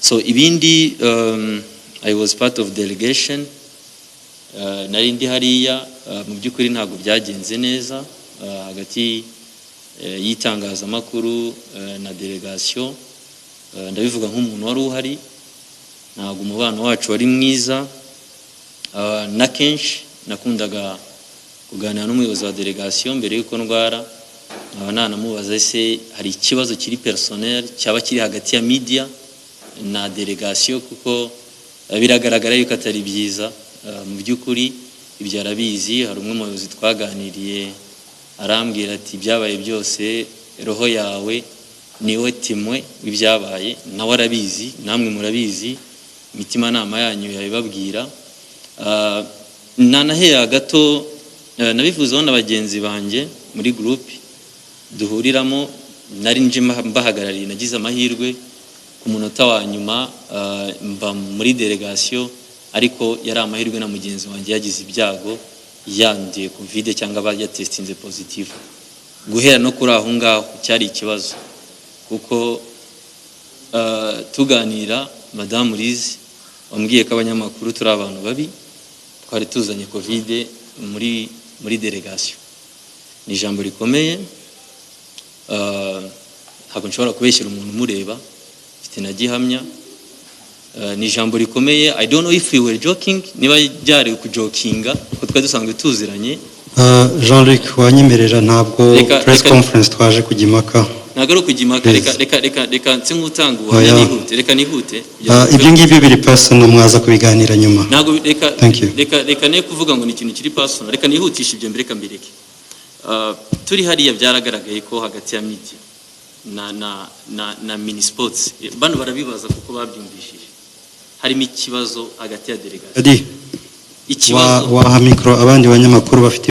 So ibindi, I was part of delegation. Nari ndi hariya. Mu by'ukuri ntabwo byagenze neza hagati y'itangazamakuru na delegation. Ndabivuga nk'umuntu wari uhari, ntabwo umubano wacu wari mwiza. Na kenshi nakundaga kuganira n'umuyobozi wa delegation mbere y'uko ndwara, nkaba nanamubaza: ese hari ikibazo kiri personnel cyaba kiri hagati ya media na delegation? Kuko biragaragara yuko atari byiza. Mu by'ukuri ibyo arabizi. Hari umwe mu bayobozi twaganiriye, arambwira ati: "Ibyabaye byose, roho yawe niwe témoin w'ibyabaye." Nawe arabizi, namwe murabizi, imitimanama yanyu yabibabwira. Nanahera gato, nabivuzeho na bagenzi banjye muri groupe duhuriramo. Nari nje mbahagarariye. Nagize amahirwe ku munota wa nyuma mba muri delegation, ariko yari amahirwe na mugenzi wanjye yagize ibyago, yanduye COVID cyangwa aba yatestinze positive. Guhera no kuri aho ngaho cyari ikibazo, kuko tuganira, Madamu Liz wambwiye ko abanyamakuru turi abantu babi, twari tuzanye COVID muri delegation. Ni ijambo rikomeye. Ntabwo nshobora kubeshyira umuntu umureba, mfite na gihamya. Ni ijambo rikomeye. I don't know if we were joking, niba byari kujokinga, kuko twari dusanzwe tuziranye. Jean-Luc, wanyemerera, ntabwo press conference twaje kujya impaka. Ntabwo ari ukujya impaka. Please. Reka nse nk'utanga ubuhamya. Oya. Nihute, reka nihute kugira ngo Ibyo ngibyo biri personal, mwaza kubiganira nyuma. Ntabwo, reka. Thank you. Reka ne kuvuga ngo ni ikintu kiri personal, reka nihutishe ibyo mbere, reka mbireke. Turi hariya, byaragaragaye ko hagati ya media na Minisports, bano barabibaza kuko babyumvishije, harimo ikibazo hagati ya delegation. Adi, Ikibazo waha mikoro abandi banyamakuru bafite